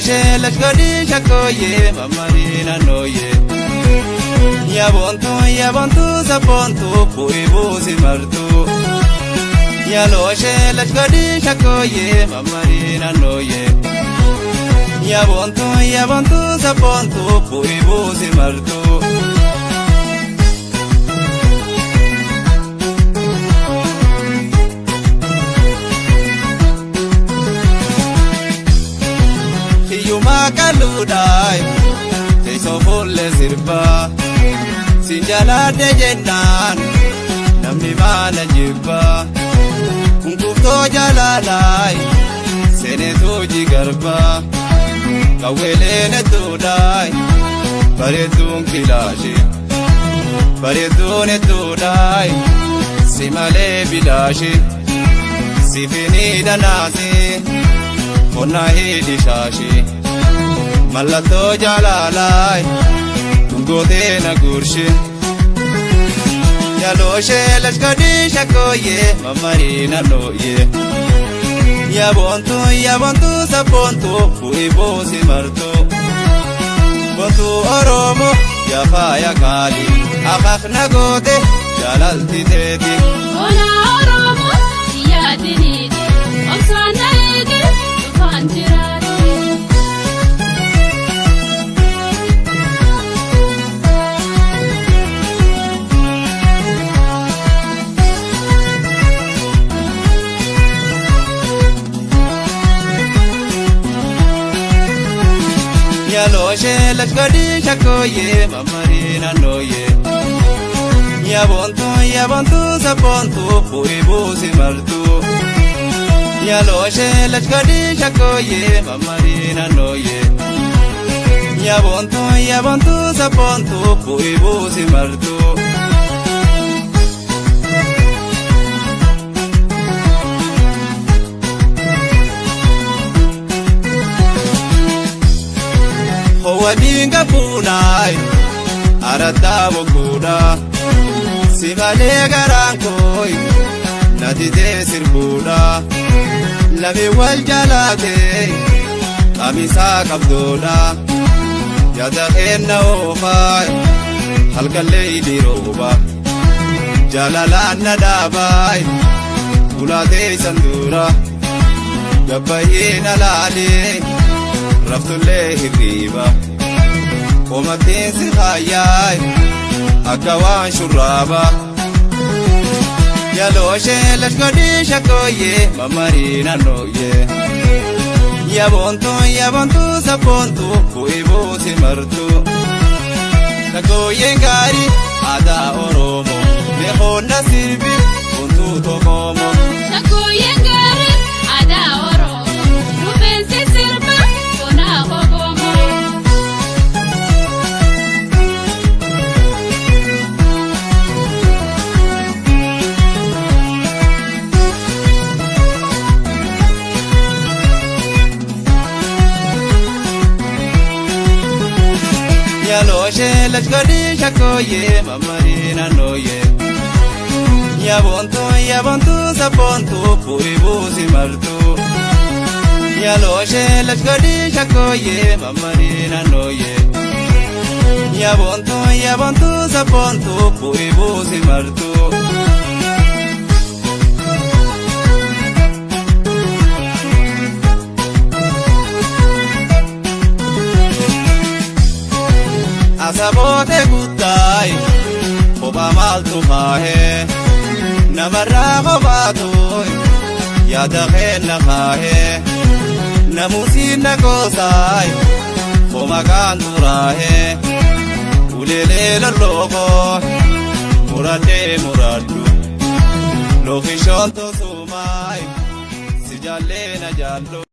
Yalooshee lashkodii shakkooyee mammarii naannooyee. Yaabontuu yaabontuu sabboontuu bu'ii buusi martuu. Yalooshee lashkodii shakkooyee mammarii naannooyee. Yaabontuu yaabontuu sabboontuu bu'ii buusi martuu. Hiyyumaa qalluudhaay teessoo fuullee sirbaa siin jalaadhe jennaan namni maana jibbaa kunkuftoo jalaalaay seeneetuu jigarbaa qawweeleen hedduudhaay bareedduun kilaashee bareedduun hedduudhaay si malee bilaashee sifinii dhanaasee. Qonna hidhi shaashii mallattoo jaalalaay dhungootee na guurshi. Yalooshee lashkodii shakkooyee mammarii naannooyee. Yaabontuu yaabontuu sabboontuu bu'ii buusi martuu. Bontuu Oromoo yafaaya qaali akaak na goote jaalalti teeti. Ona Oromoo yaadiniiti obsaan na eege dhufaan jiraati. Yalooshee lashkodii shakkooyee mammarii naannooyee. Yaabontuu yaabontuu sabboontuu bu'ii buusi martuu. Yalooshee lashkodii shakkooyee mammarii naannooyee. Yaabontuu yaabontuu sabboontuu bu'ii buusi martuu. Howwaniin gabuunaay araddaa bokkuudha si malee garaan kooy na didee sirbuudha lami wal jalaatee qamisaa qabdoodha yaada keenna oofaay halkallee hidhii jaalalaan na dhaabaay ulaatee isan dura gabbayyee na laalee raftullee hirriiba qomattiin si haayyaay akka waan shurraaba. Yalooshee lashkodii shakkooyee mammarii naannooyee. Yaabontuu yaabontuu sabboontuu bu'ii buusi martuu. Shakkooyyeen gaarii aadaa Oromoo beekoonna sirbi bontuu toqoomoo. Shakkooyyeen gaarii aadaa Oromoo rifeensi sirba bonaa hoboomoo. Yalooshee lashkodii shakkooyee mammarii naannooyee. Yaabontuu yaabontuu sabboontuu bu'ii buusi martuu. Yalooshee lashkodii shakkooyee mammarii naannooyee. Yaabontuu yaabontuu sabboontuu bu'ii buusi martuu. Asaboote guddaay kophaa maaltu kaahee namarraa kophaatuy yaada keenna kaahee namuusiin na goosaay koma kaan duraahee uleelee lollookoo muradhee muradhu lookishoon tosumaay si jaallee na jaallu.